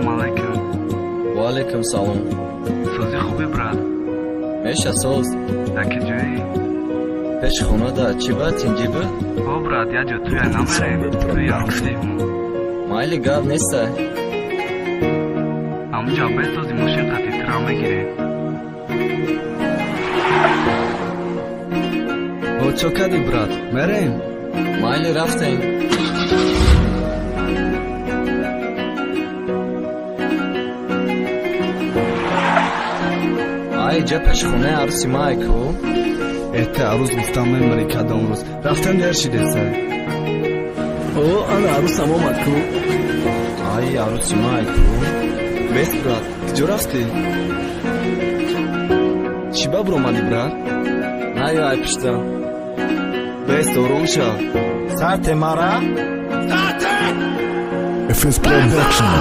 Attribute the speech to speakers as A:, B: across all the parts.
A: Салом алейкум.
B: Ва алейкум салом.
A: Сози хуби брат?
B: Меша соз.
A: Даки ҷои?
B: Пеши хона да чӣ ба тинҷӣ буд?
A: О брат, як ҷо туя намерем, туи арӯсии мо.
B: Майли гап нестай.
A: Ҳамунҷо бесози мошин қати тура мегирем.
C: О чо кардӣ брат? Мерем?
B: Майли рафтем. Ай ҷа пеши хонаи арӯси май ку?
C: Эте арӯс гуфтам мемирӣ кадом рӯз. Рафтем дер шидесай.
D: О, ана арӯсам омад ку.
B: Ай арӯси май ку?
C: Бес брат, куҷо рафтӣ? Чӣ ба биромадӣ брат?
B: Наё ай пиштам.
C: Бес ором шав.
E: Сарте мара?
F: Сарте!
G: FS Production.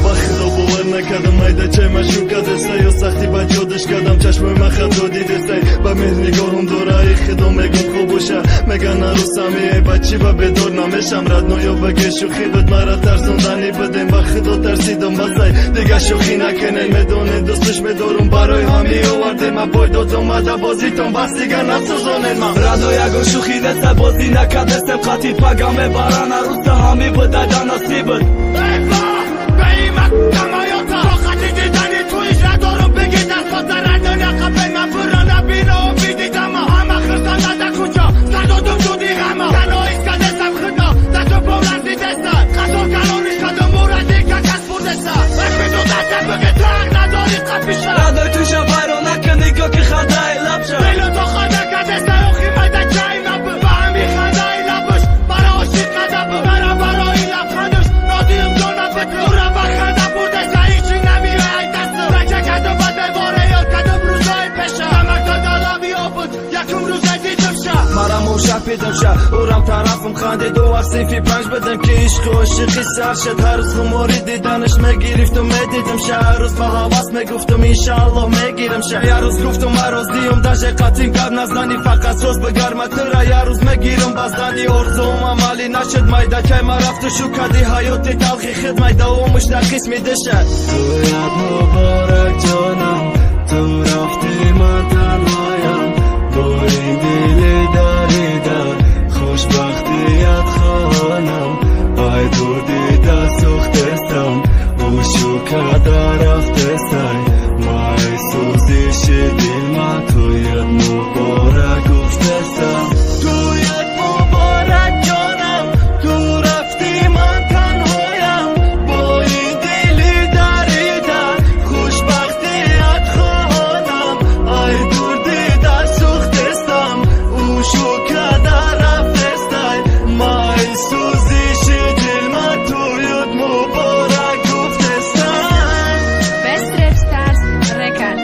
H: Ба худо бовар накардам, майдачай ма шу кадесай, ё сахтӣ ба ҷодаш кардам, чашмои ма хато дидесай, ба меҳр нигоҳум дора, и худо мегум хуб боша, меган арӯсами, эй ба чӣ ба бедор намешам, родноё баге шӯхӣ буд, мара тарсонданӣ будем, ба худо тарсидам басай, дига шӯхӣ накунем, медонед дӯсташ медорум, барои ҳамӣ овардем, ма бой додум, мада бозитон, бас дига насӯзонед ма.
D: Радо ягон шӯхӣ неста, бозӣ накардестем, қатӣ пага мебаран, арӯса ҳамӣ будай да насибат.
I: Радой туша вайрон накунӣ, гоки хандаи лабша.
F: Дилу то ханда кадеста, охи майда чай набу. Ба ҳами хандаи лабуш, бара ошиқ кадабу. Бара барои лабхандуш, розиюм ҷона биту. Тура ба ханда бурдеста, ҳечи намеояй дасту. Рача кадум ба девораёд, кадум рӯзои пеша. Тамакто далави обуд, якум рӯза дидумша.
I: Мара мушак пидумша, урам тарафам хандид, у вақт синфи панҷ будем, ки ишқу ошиқӣ сар шуд. Ҳар рӯз хуморӣ диданаш мегирифтум, медидумша. Ҳар рӯз ба ҳавас мегуфтум, иншааллоҳ мегирамша. Як рӯз гуфтум, ман розиюм, даже қатъин гап назанӣ, фақат соз бигарма тура, як рӯз мегирам ба зани. Орзуум амалӣ нашуд, майдачай ма рафту шу кади ҳаёти талхи худ, майдаомуш дар қисми диша.
H: Туят муборак ҷонам, ту рафтӣ ман танҳоям, бо ин дили дарида хушбахтият хоҳонам, ай дур дида сӯхтестам, ӯ када рафтестай, май сӯзиши дил ма туят муборак гуфтестам.
I: Туят муборак ҷонам, ту рафтӣ ман танҳоям, бо ин дили дарида хушбахтият хоҳонам, ай дур дида сӯхтестам, ӯ када рафтестай, май сӯзиши дил ма туят муборак гуфтестам.
J: Best Rap Stars Records.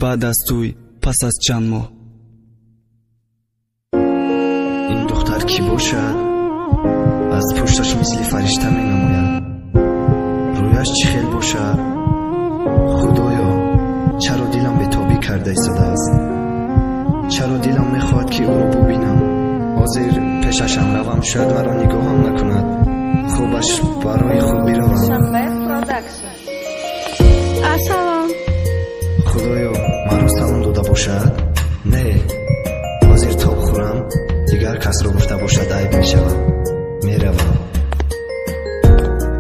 C: Баъд аз тӯй, пас аз чанд моҳ.
K: Ин духтар кӣ бошад? Аз пушташ мисли фаришта менамояд. Рӯяш чӣ хел бошад? Худоё, чаро дилам бетобӣ карда истодааст? Чаро дилам мехоҳад ки ӯро бубинам? Ҳозир пешашам равам, шояд маро нигоҳам накунад. Хубаш барои худ биравам.
J: Душанбе Production. Ассалом.
K: Худоё, маро салом дода бошад? Не, ҳозир тоб хӯрам, дигар касро гуфта бошад айб мешавад. Меравам.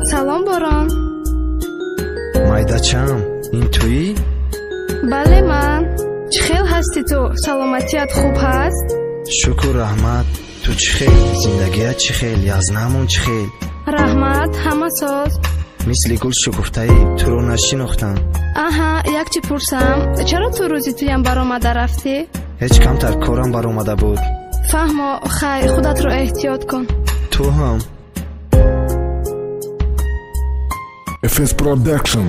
J: Салом Борон.
K: Майдачам, ин туӣ?
J: Бале ман. Чӣ хел ҳастӣ ту? Саломатият хуб ҳаст?
K: Шукр, раҳмат. Ту чӣ хел? Зиндагият чӣ хел? Язнамон чӣ хел?
J: Раҳмат, ҳама соз.
K: Мисли гул шукуфтаӣ, туро нашинохтам.
J: Аҳа, як чӣ пурсам, чаро ту рӯзи туям баромада рафтӣ?
K: Ҳеҷ камтар корам баромада буд.
J: Фаҳмо, хайр, худатро эҳтиёт кун.
K: Ту ҳам.
G: FS Production.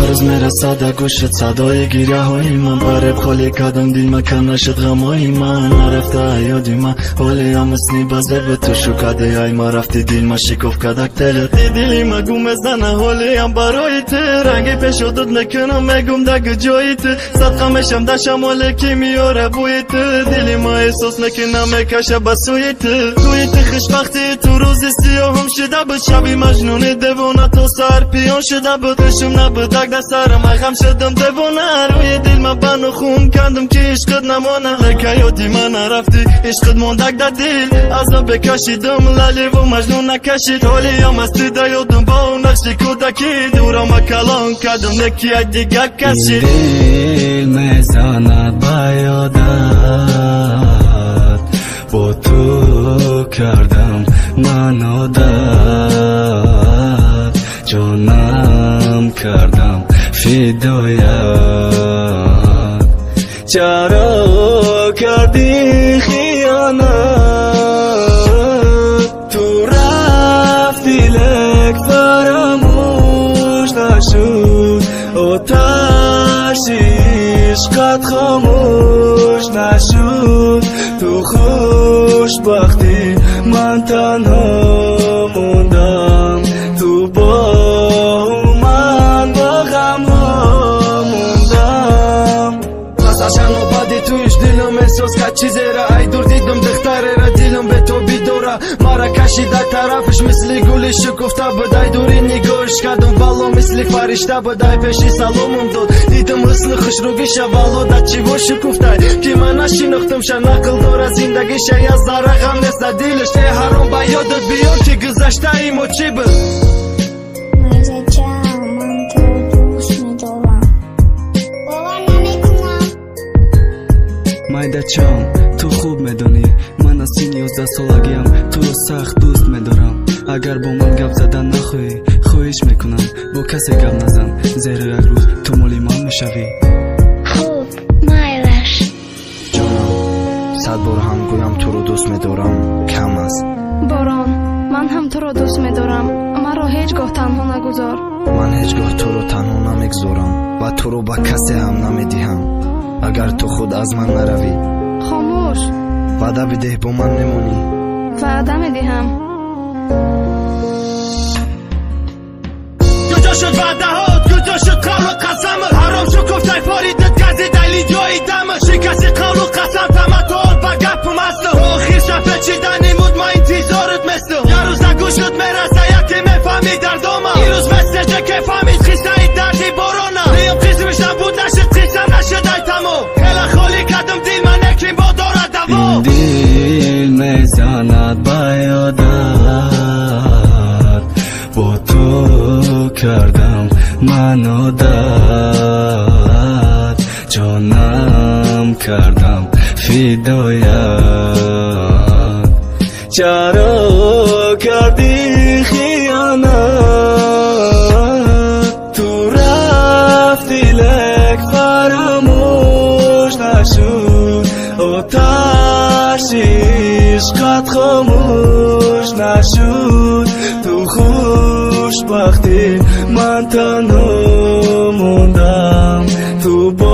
H: Ҳар рӯз мерасад гӯшат садои гиряҳои ман. Бареб холӣ кардам дил, макан нашуд ғамҳои ман. Нарафта ёди ман, ҳолиам мисли ба зеби ту шукаде. Ай ма рафти, дил ма шикоф кадак телет. Дили ма гум мезана ҳолиам барои ту. Ранги пешодат мекунам, мегум да ҷои ту. Садқа мешам да шамоле ки меёра бӯи ту. Дили ма эҳсос мекунам, мекаша ба сӯи ту. Тӯи ту хушбахтӣ, ту рӯзи сиёҳум шида буд. Шаби маҷнуни девона то саҳар пиён шида буд. Ҳушум набуд, ак да сарам, ай ғам шудам девона. Рӯи дил ма бану хун кандум, ки ишқат намона. Лека ёди ман нарафтӣ, ишқат мондак да дил. Азоб бекашидум, лаливу маҷнун накашид. Ҳолиам аз ту да ёдум бо нақши кӯдакӣ. Дурама калон кардум, неки як дигар кашид.
D: Дил мезанад ба ёдат, бо ту кардам ман одат, ҷонам кардам фидоят. Чаро кардӣ хиёнат? Ту рафтӣ, лек фаромӯш нашуд. Оташи ишқат хомӯш нашуд. Ту хушбахтӣ, ман танҳо мондам. Ту бо ман ба ғамҳо мондам.
C: Пас аз чанд баъди туиш дилам эҳсос кард чизера. Ай дур дидам духтарера, дилам бетобӣ дора. Мара кашида тарафаш, мисли гули шукуфта буд. Ай дури нигоҳш кардам, валло, мисли фаришта буд. Ай пеши саломам дод, дидам ҳусну хушрӯгиша. Валло, да чиво шукуфтай, ки ман нашинохтамша. Нақл дора зиндагиша, як зарра ғам нест дар дилаш. Э ҳаром, ба ёдат биёр, ки гузаштаи мо чӣ буд.
E: Майдачам, ман туро дӯст медорам. Бовар намекунам.
D: Майдачам, ту хуб медонӣ, ман аз синни 11-солагиам туро сахт дӯст медорам. Агар бо ман гап задан нахоҳӣ, хоҳиш мекунам, бо касе гап назан, зеро як рӯз ту моли ман мешавӣ.
E: Хуб, майлаш.
K: Ҷонам, 100 бор ҳам гӯям туро дӯст медорам, кам аст.
J: Борон, ман ҳам туро дӯст медорам. Маро ҳеҷ гоҳ танҳо нагузор.
K: Ман ҳеҷ гоҳ туро танҳо намегузорам ва туро ба касе ҳам намедиҳам, агар ту худ аз ман наравӣ.
J: Хомӯш.
K: Ваъда бидеҳ, бо ман мемонӣ.
J: Ваъда медиҳам.
F: Куҷо шуд ваъдаҳот, куҷо шуд қавлу қасамат? Ҳаром шукуфтай, поридат газидали ҷои дамат. Шикасти қавлу қасам, таматуот ба гапум асту. То охир шафет шидани муд, ма интизорат месту. Як рӯз нагӯшуд мераса, яке мефаҳми дардома. Ирӯз месседже ке фаҳмид қиссаи дарди борона. Дуюм қисмиш набуд, нашуд қисса, нашуд ай тамом. Хела холӣ кардум дил, ман некин бо дорад даво.
D: Ин дил мезанад ба ёдат, бо ту кардам ман одат, ҷонам кардам фидоят. Чаро кардӣ хиёнат? Ту рафтӣ, лек фаромӯш нашуд. Оташи ишқат хомӯш нашуд. Ту хушбахтӣ, ман танҳо мондам. Ту бо